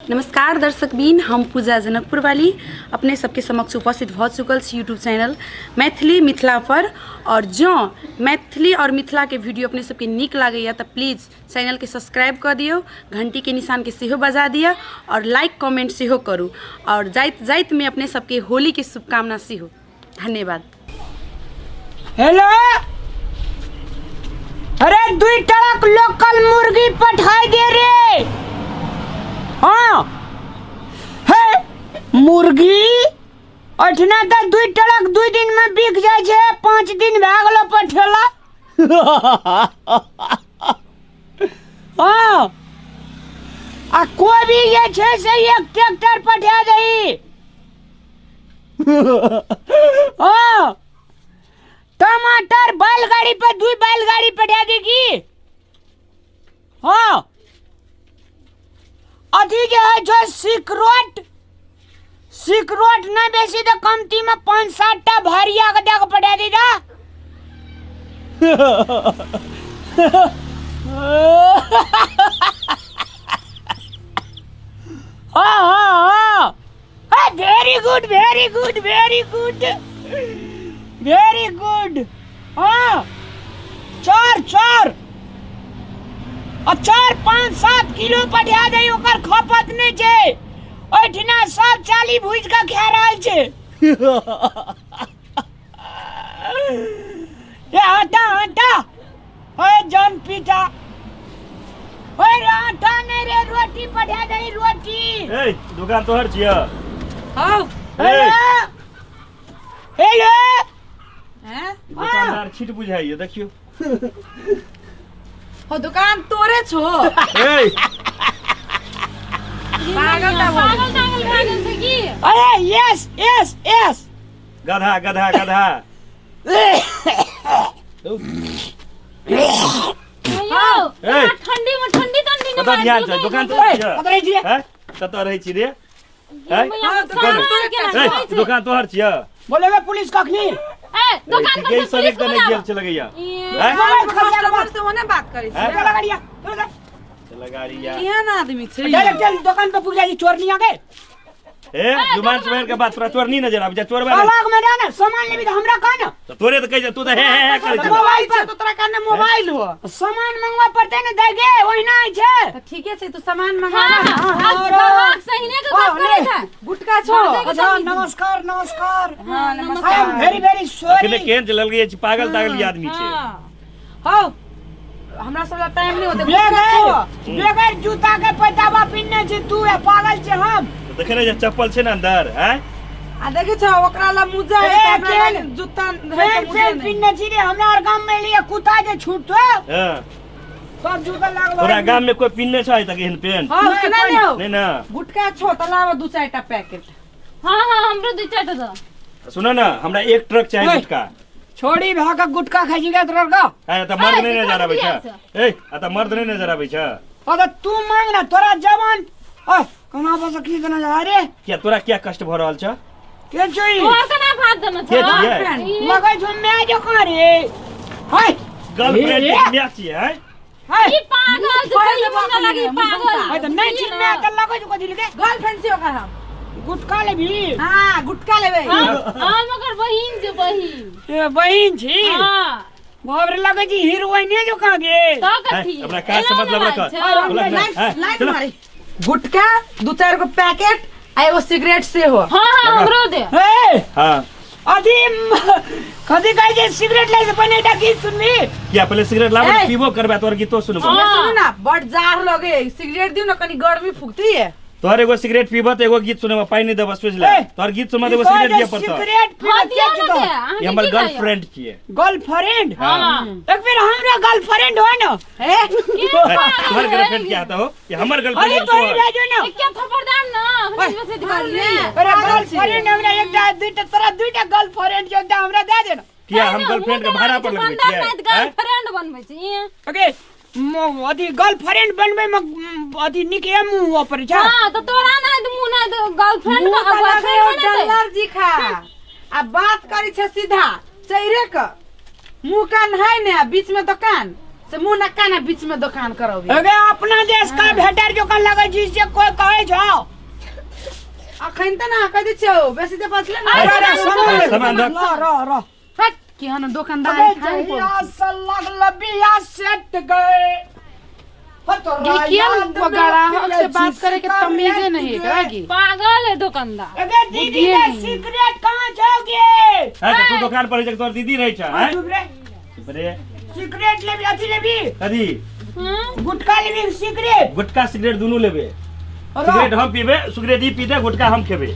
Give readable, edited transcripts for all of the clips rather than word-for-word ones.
नमस्कार दर्शकबिन, हम पूजा जनकपुर वाली अपने सबके समक्ष उपस्थित भऽ चुकल छी यूट्यूब चैनल मैथिली मिथिला पर। और जँ मैथिली और मिथिला के वीडियो अपने सबके नीक लागैया तऽ प्लीज चैनल के सब्सक्राइब कऽ दियौ, घंटी के निशान के सेहो बजा दिअ और लाइक कमेंट सेहो करू। और जाइत जाइत में अपने सबके होली के शुभकामना सेहो। धन्यवाद। हेलो, अरे दुई ट्रक लोकल मुर्गी पठाई दे रे। हाँ हे मुर्गी अठना तो दुई ट्रक 2 दिन में बिक जाए छे, 5 दिन भए गेलो पठेला। हाँ आ कोबी जे छे से एक ट्रैक्टर पठा दही। हाँ टमाटर बैलगाड़ी पर 2 बैलगाड़ी पठा देगी। हाँ अथी जे है जो सिकरोट, सिकरोट नहीं बेसी तो कमती में 5-7 टा भरिया के दे के पठा दी दा। हाँ हाँ हाँ very good very good very good very good. हाँ 4 4 आ 4 5 7 किलो पठा दे, ओकर खपत नहीं छे। ओहिठिना सब चाली भुज के खा रहल छे। ए आटा आटा ओए जन पीटा ओए रे आटा नहीं रे, रोटी पठा दे रोटी। ए दुकान तोहर छिया? हाँ। Hello hello. हैं? दुकानदार छिट बुझाइए देखियो। हो दुकान तोरे छो। ए पागल ता पागल तागल भए गेल छै की? अरे यस यस यस। गधा गधा गधा। यौ, ए। ठंडी में ठंडी ठंडी कतऽ ध्यान छै? दुकान तोहर छियै? कतऽ रहै छियै? हैं? कतऽ रहै छी रे? हैं? हाँ, ए, दुकान तोहर छियै? बोलेबे पुलिस कखनी? ए, दुकान पर के पुलिस सब एक दने बुलाबऽ। गेल छै लगैया। ई, हैं? मोबाइल खसा के कस्टमर से ओने बात करै हैं? छी। चला गाड़िया, चला जा। चला गाड़िया। केहन आदमी छै? डायरेक्ट चल दुकान पे पुलिस चोर नहीं आ गए। ए जुबान से के बात तोरा चोर नहीं नजर आबै छै, चोरबा नहीं। तलाक में ना सामान लेबी त हमरा कह ना। तो तोरे तो कहै छै, तू तो हे हे हे करै छै। मोबाइल छै तो तोरा काने मोबाइल हो। सामान मंगवा पड़ते ने दे गे, ओहिना होइ छै। त ठीके छै, तू सामान मंगा। हाँ, हाँ, हाँ, ग्राहक सहीने के गप करै छै। गुटका छो। अच्छा नमस्कार नमस्कार। हाँ I am नमस्कार। वेरी वेरी अखने सॉरी। केहन चलल गई छै, पागल तागल आदमी छै। हाँ। हौ हमरा सब ला टाइम नहीं होते। गुटका बेगर छो। बेगर जूता के पैताबा पिन्ने छी तू, ए पागल छै हम। तो देखे ने जे चप्पल छै ने अंदर, हैं? आ देखे छो ओकरा ला मुजा है, ए, त हमरा ला केन? जूता है त पेंट मुजा सेंट नहीं। पिन्ने छी रे, हमरा आर गाम में लिए कुत्ता जे छूटतो हां। सब जूता लागल। तोरा गाम में कोई पिन्ने छै तक एहन पेंट? हाँ, नहीं, सुना कोई ने हो। नहीं ना। गुटका छो त लावा 2-4 टा पैकेट। हाँ हाँ हमरो 2-4 टा दो। सुनो ना, हमरा एक ट्रक चाहिए ओए। गुटका। छोड़ी भाग गुटका खाइ छी तोरा का। ए त मर्द नहीं नजर आबै छै। ए, ए आ त मर्द नहीं नजर आबै छै। अरे तू मांग ना, तोरा जवान ओए कना बस की जना जा रे। क्या तोरा क्या कष्ट भ रहल छ? के छई? तोहर कना भात देने छौ? के छियै? ई, लगै छौ my जकाँ रे। हाय गर्लफ्रेंड ए। के my छियै, हैं? हाय ई पागल छै, पढ़े सही ले मुँह बाप लगी रे, पागल। हाय त नहीं छी my त लगै छौ कथी लगे? गर्लफ्रेंड छी ओकर हम। गुटका लेबी? हाँ गुटका लेबै। हम ओकर बहिन छै, बहिन। ए बहिन छी? हाँ। बाप रे लगै छी हीरोइने जकाँ गे। त कथी? अपना काज से एना मतलब ने रख। बात छै। बोलक ना, लाइन हैं? लाइन चलो। मारी। गुटका 2-4 गो पैकेट आ एगो सिगरेट सेहो। हाँ हाँ हमरो दे। ए हाँ। अथी कथी कहै छै सिगरेट लै से पहिने एकटा गीत सुनबी? किया पहिले सिगरेट लाबो ए। पीबो करबे तोहर गीतो सुनबो। हाँ। सुनू ना, बड़ जार लगे, सिगरेट दियौ ना कनी गर्मी फुकती है। तोहर एगो सिगरेट पीबो त एगो गीत सुनबो, पाइ नहीं देबो सोच ले। ए। तोहर गीत सुनबो त एगो सिगरेट दिए पड़तो। सिगरेट हाँ पीबो दियौ के ना छौ? दे, अहाँके ई हमर की कहैया? गर्लफ्रेंड छियै। गर्लफ्रेंड? हाँ। एक बेर हमरा गर्लफ्रेंड हो ना। ए के हैं, पागल तोहर है? गर्लफ्रेंड क्या आता हो? ये हमर अरे गर्लफ्रेंड तोरी भेजो ना। एके थप्पड़ दाम ना, हमरा से दिखालिए। अरे गर्लफ्रेंड हमरा एकटा दुईटा तोरा दुईटा गर्लफ्रेंड छै, एकटा हमरा दे दे ना। किया हम गर्लफ्रेंड के भाड़ा पर लगबै छियै? हैं? गर्लफ्रेंड बनबै छी। ई। ओके अथी गर्लफ्रेंड बनबै में अथी निके मुंह ऊपर छै। हाँ, तो तोरा ना त मुंह ना त गर्लफ्रेंड मुंह का त लगे हो बॉयफ्रेंड बनेतै। डॉलर जी खा। आ बात करी छै सीधा चैरे क मुंह कान है ने, आ बीच में दुकान। से मुंह नक्का ना बीच में दुकान करबी। अगे अपना देश का भेटर जोका लगे छी से कोई कहे छौ। अखन त ना कह दै छियौ बेसी जे बचले ना। अरे, अरे, सामान सामान दऽ। ल र र हट केहन दोकानदार अबे खाइ जहिया से लगल बिया सेट गए। हो तोरा ये किया याद में ग्राहक से पिए बात छी करे के तमीजे नहीं है एकरा की। पागल है दुकानदार। अबे दीदी बुद्धिए के नहीं। सिगरेट कहाँ जाओगे? हैं तऽ तू दोकान पर रहै छै तोहर दीदी रहै छै हैं? चुप रे। चुप रे। सिगरेट लेबी अथी लेबी कथी? हम्म? गुटखा लेबी सिगरेट? गुटखा सिगरेट दुनू लेबे। अरे। सिगरेट हम पीबे, सिगरेट ई पीते, गुटखा हम खेबे।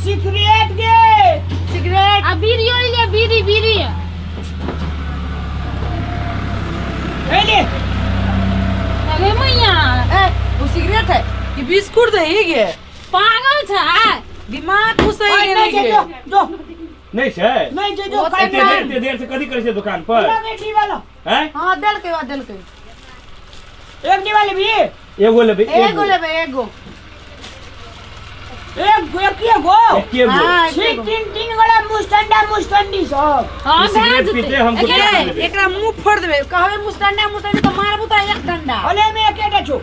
सिगरेट गे सिगरेट आ बीड़ी ले बीड़ी बीड़ी। ए ले। अरे मैया ए वो सिगरेट है कि बिस्कुट दही गे? पागल छै। दिमाग घुसै ओए, गेलै नहीं गे। छै जो जो नहीं छै। नहीं छै जो वो खाइ एते देर एते देर से कथी करै छै दुकान पर? एक वाला हैं? हां देलकै वा देलकै। एक डिब्बा लेबी? एगो लेबे। एगो लेबै एगो। एक एक गो एके गो। हां छी तीन तीन गोला मुस्टंडा मुस्टंडी सब। हां ई सिगरेट भए पीते जेतै। हम गुटखा ए, लेबे। एकरा मुंह फोड़ देबै कहबै मुस्टंडा मुस्टंडी तऽ मारबू तऽ एक डंडा। अले में एकेटा छौ।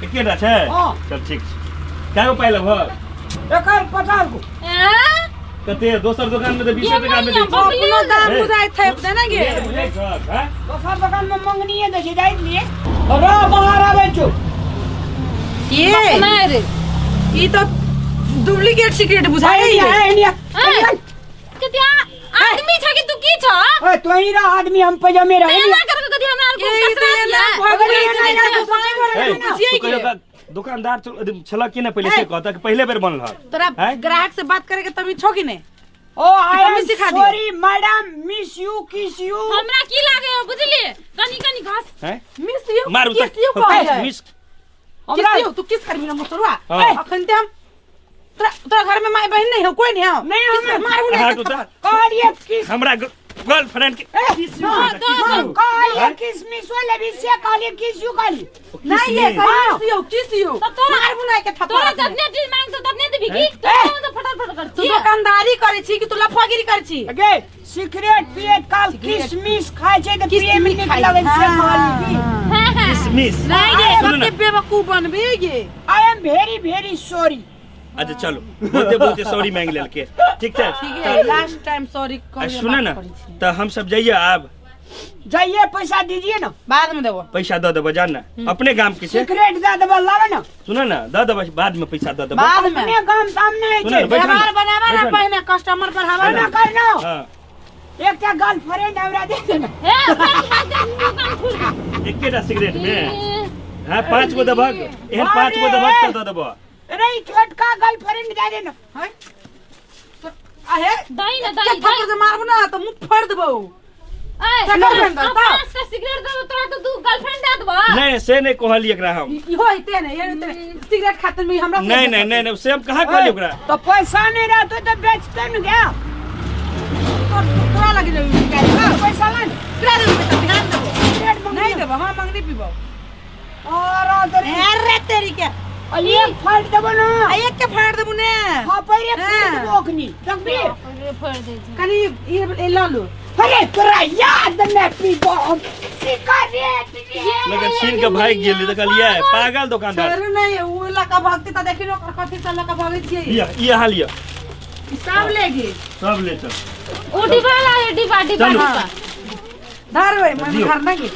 एकेटा छै? हाँ। चल ठीक छै। कए गो पाइ लेबहक? एकर 50 गो। एँ? कते दोसर दुकान में तऽ 20 ये टका में मैया, दै छै। बकली अपनो दाम ए, बुझाइत है देना गे। बुझै छहक, हैं? दोसर दुकान में मंगनीये दै छै जाइत लिए र बाहर आबै छौ। ये नहीं रे। ई तो डुप्लीकेट सिगरेट बुझाइ एनिया है। एनिया ए, कते आदमी छ कि तू की छ? ए तोही रह आदमी हम पैजामे रह। एना कर के कथी हमरा आर ये को ई तऽ कसरत एना ये? भऽ गेलै एना, जे एना, दुकान पर ए, बुझियै तू कहियो गे। का दुकानदार छलक कि नहि पहिले से कहतक कि पहिले बेर बनल हक। तोरा हैं? ग्राहक से बात करे के तमीज छौ कि नहीं? ओ I तमीज एम सिखा दियौ। Sorry madam miss you kiss you. हमरा की लागे हो बुझलिए? कनी कनी घास हैं? मिस you मारू किस you कहै है? मिस किस you तू किस करबी ना मुसरुआ? हाँ। अखन ते हम तोरा तोरा घर में माय बहिन नहीं हो कोई नहीं हो। नहीं, किस हम- मारू नहीं हाथ के उतार। थप्पड़। कहलिए किस हमरा गर्लफ्रेंड के किस you हाँ, कहता, दो, किस दो। You. कहलिए हैं? किसमिस लेबी से कहलिए किस you कहलिए। नहीं ये किसमिस। कही किस you किस you तब तोरा- मारू नहीं के थप्पड़। तोरा अखने। जतने चीज मांगतो ततने देबी की? तोरा तो फटाफट कर तू दुकानदारी करे छी कि तू लफागिरी करे छी? गे सिगरेट पिए काल किसमिस खाय छै त पिए में नीक खाइ। लगै छै हाँ, कहली की। हाँ। हां हां किसमिस। नहीं गे सुनू ना। कते बेवकूफ बनबी गे। I am very very sorry. अच्छा चलो बहुते बहुते सॉरी मांग लेलके ठीक छै। ठीक है लास्ट टाइम सॉरी आ कह सुन ना तऽ हम सब जाइए आब। जाइए पैसा दीजिए ना। बाद में देबो। पैसा दऽ देबो जान ना अपने गाम के छै। सिगरेट दऽ देबो लाबे ना। सुन ना दऽ देबो बाद में पैसा दऽ देबो। बाद में अपने गाम सामने है सुन ना, छै। बैठो ना। व्यवहार बनाबा ना बैठो ना। पहिने कस्टमर बढ़ावा ना ना। करना। हाँ एकटा गर्लफ्रेंड हमरा दे देना। हे दुकान खुल गेल। एकेटा सिगरेट में हाँ 5 गो देबहक एहन 5 गो देबहक तऽ दऽ देबो। अरे ई छोटका गर्लफ्रेंड दे देना। हैं? तो अहे दही ना के दही थप्पड़ से मारबो ना तो मुंह फोड़ देबो। ए तो गर्लफ्रेंड दे, पांच टा सिगरेट देबो तोरा तो दू गर्लफ्रेंड दे देबो। नहीं से नहीं कहलियै एकरा हम। इहो हेते ने ये हेते ने। सिगरेट खातिर में हमरा से नहीं नहीं नहीं नहीं से हम कहाँ कहलियै ओकरा? तो पैसा नहीं रहतो तो बेचते न गया। तोरा लगे जे निकालि पैसा ला न। तोरा देबो बेटा ध्यान देबो। सिगरेट मंगनी नहीं देबो हां मंगनी पीबो। और तेरी अरे तेरी के एक फाड़ देबो ना। आ एक के फाड़ देबो ने। हां पहिले हाँ। फूट देबो अखनी देखबी। अरे फोड़ दे छै। कनी ये ल लो। अरे तोरा याद में पीबो हम सिगरेट रे। लेकिन छीन के भागि गेली तऽ कहलियै पागल दुकानदार। छोड़ू नहीं उ लका भगती त देखिन ओकर कथी से लका भगै छियै। लिअ ई अहाँ लिअ ई सब लेगी सब ले चल। ओ डिब्बा ला रे, डिब्बा डिब्बा चलू। डिब्बा। धर ओइ मैं दियौ। धर ना गे।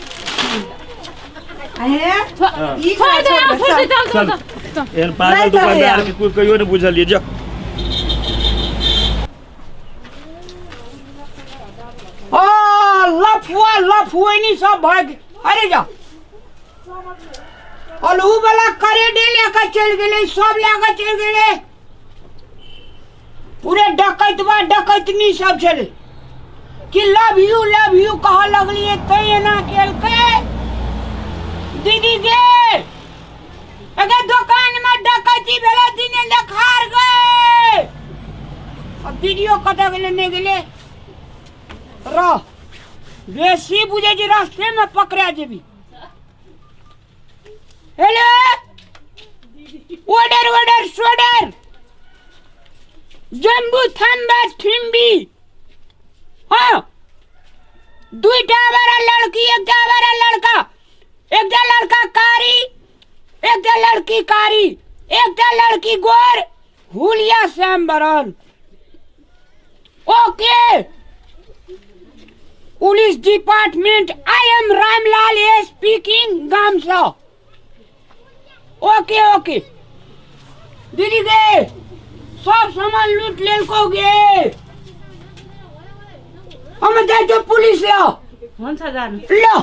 अहे हाँ। ई छोड़ दे छोड़ छोड़ दे चल। चल चल। चल। एहन पागल नहीं तऽ दुकानदार है। के कोई कहियो नहि बुझलियै जा। ओ लफुआ लफुआनी सब भाग अरे जा। और ऊ वाला करेडे लेकर चल गेलै सब लेकर चल गेलै पूरे डकैत बा डकैतनी सब छलै कि लव you कह लगलियै तैं एना केलकै। दीदी गे अगे दुकान में डकैती भेलै दिने देखार गए। अब दीदियो कतऽ गेलै नहि गेलै रह बेसी बुझै छी रास्ते में पकड़ा जेबी। हेलो ऑर्डर ऑर्डर सोडर जम्बू थम्बा थिम्बी। हाँ दुईटा बड़ा लड़की, एकटा बड़ा लड़का, एकटा लड़का कारी, एकटा लड़की कारी, एकटा लड़की गोर, हुलिया श्याम बरन। Okay, police department, I am Ramlal A speaking, गाम सँ। ओके ओके दीदी गे, सब सामान लूट लेलको गे। हम जाइ छौ पुलिस ल। हुन्छ जानु। ल।